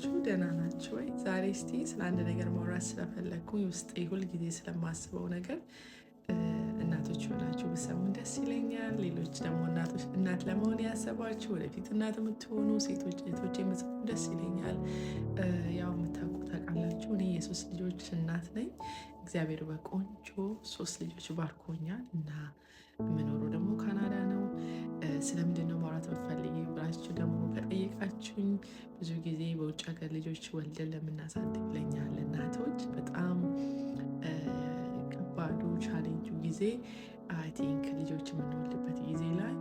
ናችሁ? ደህና ናችሁ ወይ? ዛሬ እስቲ ስለ አንድ ነገር ማውራት ስለፈለግኩኝ ውስጤ ሁልጊዜ ስለማስበው ነገር እናቶች ሆናችሁ ብትሰሙን ደስ ይለኛል። ሌሎች ደግሞ እናቶች፣ እናት ለመሆን ያሰባችሁ፣ ወደፊት እናት የምትሆኑ ሴቶች እህቶች የምትሰሙ ደስ ይለኛል። ያው የምታውቁ ታውቃላችሁ፣ እኔ የሶስት ልጆች እናት ነኝ። እግዚአብሔር በቆንጆ ሶስት ልጆች ባርኮኛል እና የምኖረው ደግሞ ካናዳ ነው። ስለምንድን ነው ማውራት የምትፈልጊ ብላችሁ ደግሞ ከጠየቃችሁኝ፣ ብዙ ጊዜ በውጭ ሀገር ልጆች ወልደን ለምናሳድግ ለኛ ለእናቶች በጣም ከባዱ ቻሌንጁ ጊዜ I think ልጆች የምንወልድበት ጊዜ ላይ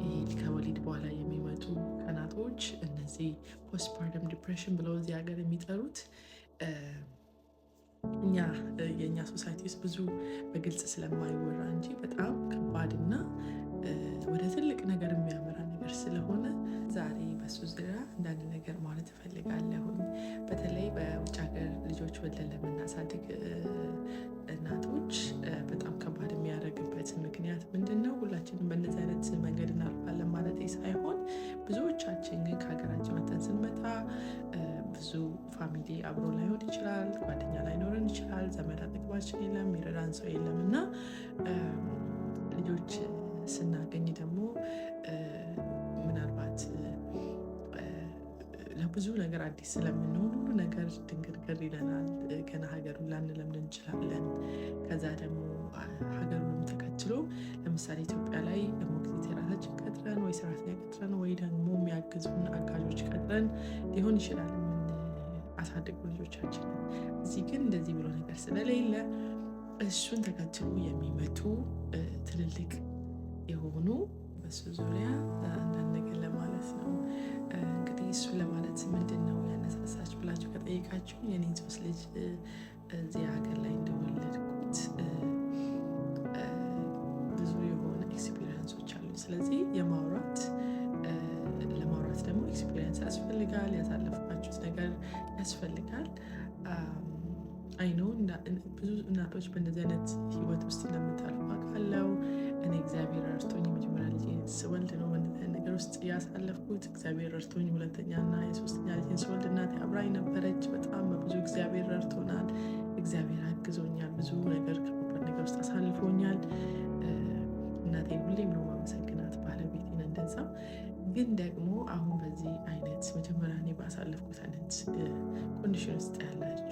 ይሄ ከወሊድ በኋላ የሚመጡ ቀናቶች፣ እነዚህ postpartum depression ብለው እዚህ ሀገር የሚጠሩት፣ እኛ የእኛ society ውስጥ ብዙ በግልጽ ስለማይወራ እንጂ በጣም ከባድና ወደ ትልቅ ነገር የሚያመራ ነገር ስለሆነ ዛሬ በሱ ዙሪያ አንዳንድ ነገር ማለት እፈልጋለሁኝ። በተለይ በውጭ ሀገር ልጆች ወልደን ለምናሳድግ እናቶች በጣም ከባድ የሚያደርግበት ምክንያት ምንድን ነው? ሁላችንም በእነዚህ አይነት መንገድ እናልፋለን ማለት ሳይሆን ብዙዎቻችን ግን ከሀገራችን መተን ስንመጣ ብዙ family አብሮ ላይሆን ይችላል፣ ጓደኛ ላይኖረን ይችላል፣ ዘመድ አጠገባችን የለም፣ የሚረዳን ሰው የለም እና ልጆች ስናገኝ ደግሞ ምናልባት ለብዙ ነገር አዲስ ስለምንሆን ሁሉ ነገር ድንግርግር ይለናል። ገና ሀገሩን ላንለምድ እንችላለን። ከዛ ደግሞ ሀገሩንም ተከትሎ ለምሳሌ ኢትዮጵያ ላይ ሞግዚት የራሳችን ቀጥረን ወይ ሰራተኛ ቀጥረን ወይ ደግሞ የሚያግዙን አጋዦች ቀጥረን ሊሆን ይችላል የምናሳድገው ልጆቻችንን። እዚህ ግን እንደዚህ ብሎ ነገር ስለሌለ እሱን ተከትሎ የሚመጡ ትልልቅ የሆኑ በሱ ዙሪያ አንዳንድ ነገር ለማለት ነው። እንግዲህ እሱ ለማለት ምንድን ነው ያነሳሳች ብላችሁ ከጠየቃችሁ፣ የኔን ሶስት ልጅ እዚህ ሀገር ላይ እንደወለድኩት ብዙ የሆነ experience ኦች አሉ። ስለዚህ ለማውራት ደግሞ experience ያስፈልጋል፣ ያሳለፍኳችሁት ነገር ያስፈልጋል። I know ብዙ እናቶች በእንደዚህ አይነት ህይወት ውስጥ እንደምታልፉ አውቃለሁ። እኔ እግዚአብሔር ረድቶኝ የመጀመሪያ ልጄን ስወልድ ነው በእንደዚህ አይነት ነገር ውስጥ ያሳለፍኩት። እግዚአብሔር ረድቶኝ ሁለተኛ እና የሶስተኛ ልጄን ስወልድ እናቴ አብራኝ ነበረች። በጣም በብዙ እግዚአብሔር ረድቶናል። እግዚአብሔር አግዞኛል። ብዙ ነገር ከባድ ነገር ውስጥ አሳልፎኛል። እናቴን ሁሌም ነው ማመሰግናት፣ ባለቤቴን እንደዛ። ግን ደግሞ አሁን በዚህ አይነት መጀመሪያ እኔ ባሳለፍኩት አይነት condition ውስጥ ያላችሁ